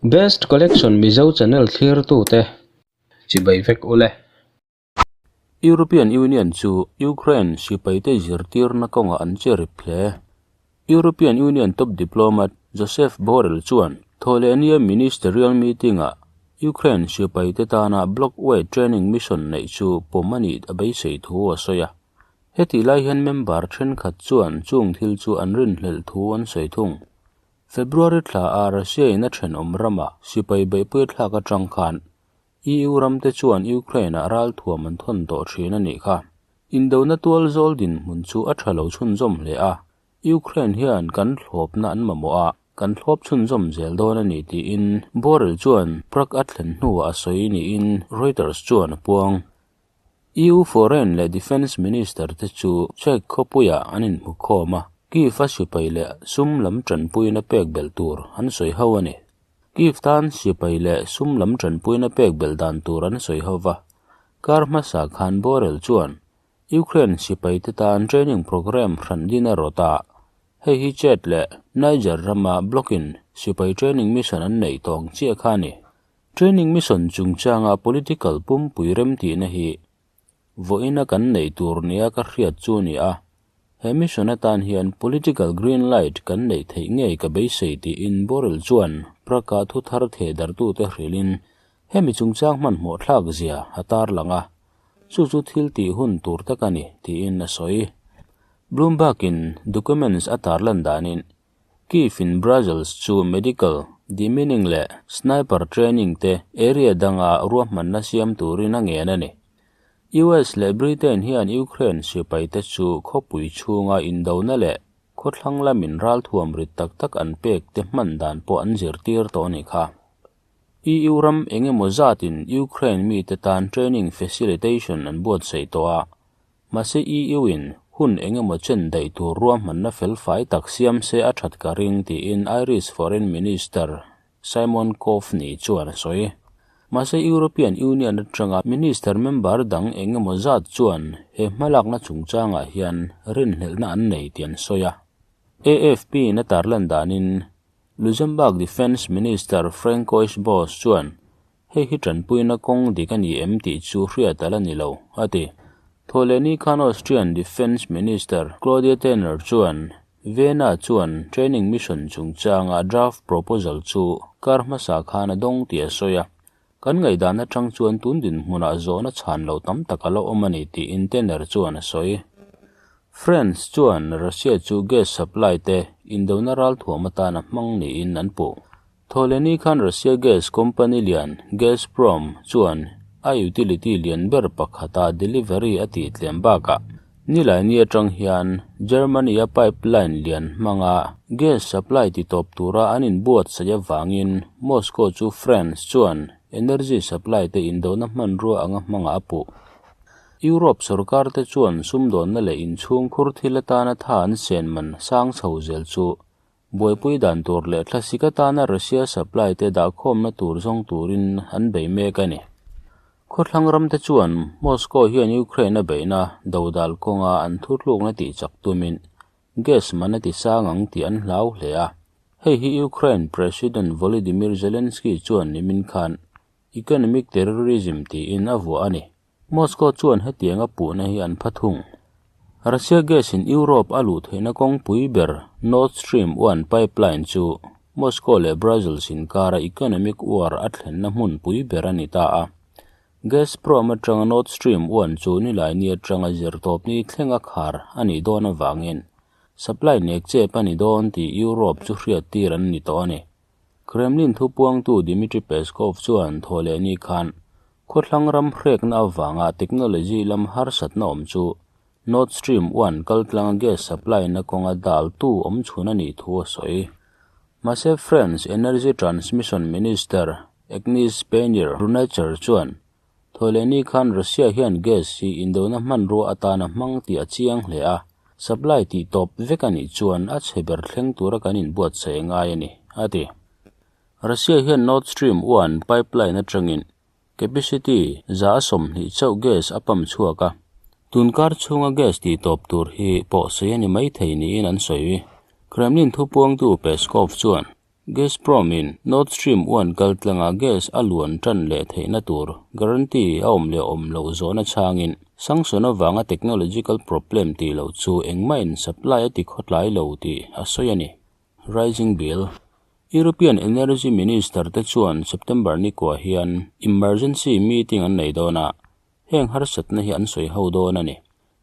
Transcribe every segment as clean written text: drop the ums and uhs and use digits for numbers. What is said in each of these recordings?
Best Collection Mizo channel thlirtute chibai vek ule. European Union chu Ukraine sipaite zirtirna kawngah an che rip hle. European Union top diplomat Josep Borrell chuan Thawhlehnia ministerial meeting-ah Ukraine sipaite tana bloc-wide training mission neih chu pawm a nih a beisei thu a sawi a. Hetih lai hian member thenkhat chuan chung thil chu an rinhlelh thu an sawi thung. February thla a Russia in a thenawm ramah sipai beihpui thlak atang khan EU ram te chuan Ukraine ah ralthuam an thawn tawh thin a nih kha. Indona tual zawl dinhmun chu a tha lo chhunzawm hle a, Ukraine hian kan thlawpna an mamawh a, kan thlawp chhunzawm zel dawn a ni tiin Borrell chuan Prague a thlen hnuah a sawi niin Reuters chuan a puang. EU Foreign leh Defence Minister te chu Czech khawpuiah an inhmu khawm a, Kyiv a sipai leh sum lam tanpuina pek belh tur an sawi ho a ni. Kyiv tan sipai leh sum lam tanpuina pek belh dan tur an sawi ho va. Kar hmasa khan Borrell chuan Ukraine sipai te tan training programme hran din a rawt a, hei hi Chad leh Niger rama bloc-in sipai training mission an neih tawng chiah kha a ni. Training mission chungchanga political pumpui remtihna hi vawiina kan neih tur nia ka hriat chu a ni a, he mission atan hian political green light kan neih theih ngei ka beisei tiin Borrell chuan Prague-a thu thar thehdarhtute hrilhin hemi chungchang hmanhmawh thlak zia a tarlang a, chu chu thil tih hun tur tak a ni tiin a sawi. Bloomberg-in documents a tarlan danin Kyiv in Brussels chu medical, demining leh sniper training te area danga ruahmanna siam turin a ngen a ni. US leh Britain hian Ukraine sipaite chu khawpui chhunga indona leh khawthlang lamin ralthuam rit tak tak an pek te hman dan pawh an zirtir tawh a ni kha. EU ram engemaw zatin Ukraine mite tan training facilitation an buatsaih tawh a, Mahse EU in hun engemaw chen daih tur ruahmanna felfai tak siam se a that ka ring tiin Irish Foreign Minister Simon Coveney chuan a sawi. Mahse European Union atanga Minister member dang engemaw zat chuan he hmalakna chungchangah hian rinhlelhna an nei tih an sawi a. AFP in a tarlan danin Luxembourg Defence Minister Francois Bausch chuan Hei hi tanpuina kawng dik a ni em tih chu hriat a la ni lo, a ti. Thawhlehni khan Austrian Defence Minister Claudia Tanner chuan Vienna chuan training mission chungchanga draft proposal chu kar hmasa khan a dawng tih a sawi a. Kan ngaihdan atang chuan tun dinhmunah zawhna chhan loh tam tak a la awm a ni tiin Tanner chuan a sawi. France chuan Russia chu gas supply te indona ralthuam atan a hmang niin an puh. Thawhlehni khan Russia gas company lian Gazprom chuan a utility lian ber pakhata delivery a tih tlem bakah Nilaini atang hian Germany-a pipeline lian hmanga gas supply ti tawp tura an inbuatsaih avangin Moscow chu France chuan energy supply te indona hmanrua anga hmangah a puh. Europe sorkar te chuan sumdawnna leh inchhungkhur thil atana tha an sen man sang chho zel chu Buaipui dan tur leh thlasik atana Russia supply te dahkhawmna tur zawng turin an bei mek a ni. Khawthlang ram te chuan Moscow hian Ukraine a beihna dodal kawnga an thutlukna tihchak tumin gas man a ti sang ang tih an hlau hle a. Hei hi Ukraine President Volodymyr Zelensky chuan nimin khan economic terrorism tiin a vuah a ni. Moscow chuan hetianga puhna hi an pha thung. Russia gas in Europe a luh theihna kawngpui ber Nord Stream 1 pipeline chu Moscow leh Brussels inkara economic war a thlenna hmunpui ber a ni ta a. Gazprom atanga Nord Stream 1 chu nilaini atanga zirtawpni thlenga khar a nih dawn avangin supply nek chep a ni dawn tih Europe chu hriattir an ni tawh a ni. Kremlin thupuangtu Dmitry Peskov chuan thawhlehni khan khawthlang ram hrekna avanga technology lam harsatna awm chu Nord Stream 1 kaltlanga gas supply na kawnga daltu awm chhun a nih thu a sawi. Mahse France Energy Transmission Minister Agnes Pannier-Runacher chuan thawhlehni khan Russia hian gas hi indona hmanrua atana hmang tih a chiang hle a, supply tih tawp vek a nih chuan a chhe ber thleng tura kan inbuatsaih ngai a ni, a ti. Russia hian Nord Stream 1 pipeline atangin capacity 120 chauh gas a pump chhuak a, tunkar chhunga gas tih tawp tur hi pawh sawi a ni maithei niin an sawi. Kremlin thupuangtu Peskov chuan. Gazprom-in Nord Stream 1 kaltlanga gas a luan tan leh theihna tur guarantee a awm leh awm loh zawhna chhangin sanction avanga technological problem tih loh chu engmahin supply a ti khawtlai lo tih a sawi a ni. Rising bill. European Energy Minister te chuan September ni kuah hian emergency meeting an nei dawn a, heng harsatna hi an sawi ho dawn a ni.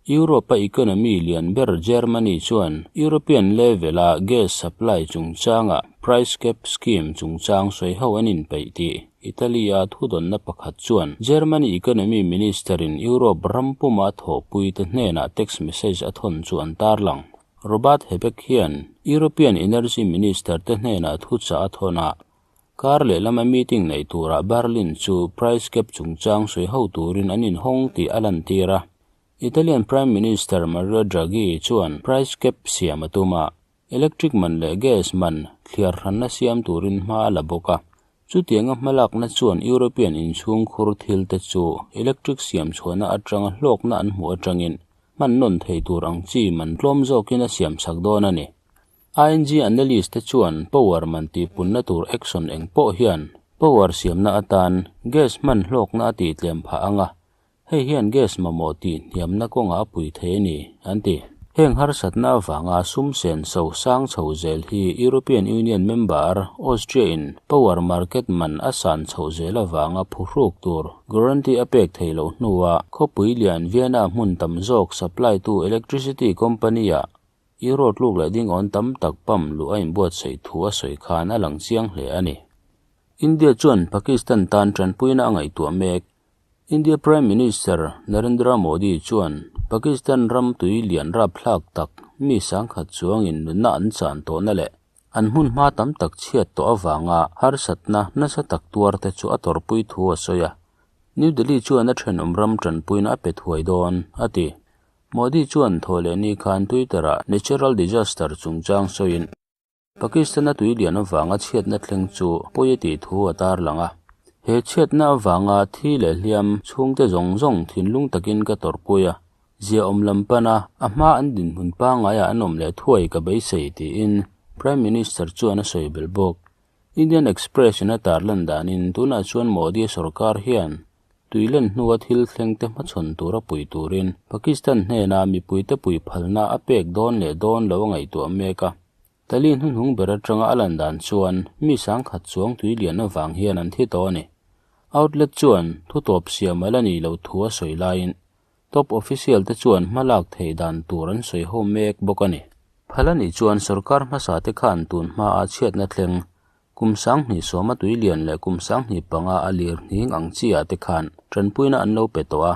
Europe-a economy lian ber Germany chuan European level-a gas supply chungchanga price cap scheme chungchang sawi ho an inpeih tih Italy-a thudawnna pakhat chuan Germany economy minister-in Europe ram puma thawhpuite hnenah text message a thawn chu an tarlang. Robert Habeck hian European energy minister te hnenah thuchah a thawn a, kar lehlama meeting nei turah Berlin chu price cap chungchang sawi ho turin an inhawng tih a lantir a. Italian Prime Minister Mario Draghi chuan price cap siam a tum a, electric man leh gas man thliar hranna siam turin hma a la bawk a. Chutianga hmalakna chuan European inchhung khur thil te chu electric siam chhuahna atanga hlawkna an hmuh atangin hman nawn thei tur ang chi man tlawm zawkin a siam chak dawn a ni. ING analyst te chuan power man tihpunna tur action eng pawh hian power siamna atan gas hman hlawkna a tihtlem phah ang a, Hei hian gas mamawh tih hniamna kawngah a pui thei a ni, an ti. Heng harsatna avanga sum sen so sang chho zel hi European Union member Austria-in power market man a san chhoh zel avanga phuhruk tur guarantee a pek theih loh hnuah khawpui lian Vienna hmun tam zawk supply tu electricity company-ah euro tluk leh dingawn tam tak pump luh a inbuatsaih thu a sawi khan a lang chiang hle a ni. India chuan Pakistan tan tanpuina a ngaihtuah mek. India Prime Minister Narendra Modi chuan Pakistan ram tui lian rapthlak tak mi sangkhat chuangin nunna an chan tawhna leh an hmun hma tam tak chhiat tawh avanga harsatna nasa tak tuar te chu a tawrhpui thu a sawi a. New Delhi chuan a thenawm ram tanpuina a pe thuai dawn, a ti. Modi chuan thawhlehni khan Twitter-ah natural disaster chungchang sawiin, Pakistan-a tui lian avanga chhiatna thleng chu pawi a tih thu a tarlang a. He chhiatna avanga thi leh hliam chhungte zawng zawng thinlung takin ka tawrhpui a, ziaawm lam pana a hma an dinhmun pangaiah an awm leh thuai ka beisei tiin Prime Minister chuan a sawi belh bawk. Indian Express-in a tarlan danin tunah chuan Modi sorkar hian Tui len hnua thil thlengte hmachhawn tura pui turin Pakistan hnena mipuite pui phalna a pek dawn leh dawn lo a ngaihtuah mek a. Tali hnuhnung ber atanga a lan dan chuan mi sangkhat chuang tui lian avang hian an thi tawh a ni. Outlet chuan thutawp siam a la nih loh thu a sawi laiin top official te chuan hma lak theih dan tur an sawi ho mek bawk a ni. Phal a nih chuan sorkar hmasa te khan tun hmaa chhiatna thleng Kum 2010 tui lian leh kum 2005 a lir hning ang chi ah te khan tanpuina an lo pe tawh a.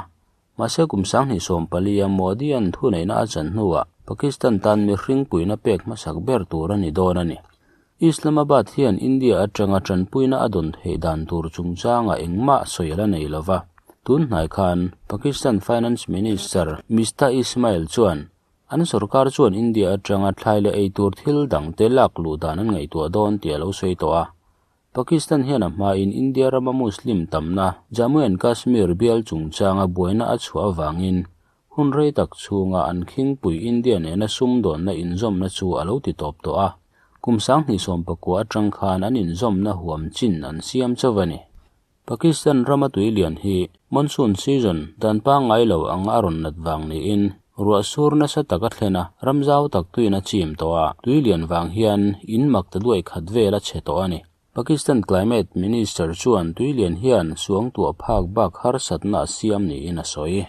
Mahse kum 2014 a Modi an thuneihna a chan hnuah Pakistan tan mihring puina pek hmasak ber tur a ni dawn a ni. Islamabad hian India atanga tanpuina a dawn theih dan tur chungchangah engmah sawi a la nei lova. Tun hnai khan Pakistan Finance Minister Miftah Ismail chuan An sorkar chuan India atanga thlai leh ei tur thil dangte lak luh dan an ngaihtuah dawn tih a lo sawi tawh a. Pakistan hian a hmain India rama Muslim tamna Jammu and Kashmir bial chungchanga buaina a chhuah avangin hun rei tak chhunga an khingpui India nena sumdawnna inzawmna chu a lo ti tawp tawh a. Kum 2019 atang khan an inzawmna huam chin an siam chauh a ni. Pakistan rama tui lian hi monsoon season dan pangngai lo ang a rawn nat vang niin ruah sur nasa tak a thlen a, ram zau tak tuin a chim tawh a, tui lian vang hian in mak ta duai khat vel a chhe tawh a ni. Pakistan Climate Minister chuan tui lian hian suangtuah phak bak harsatna a siam niin a sawi.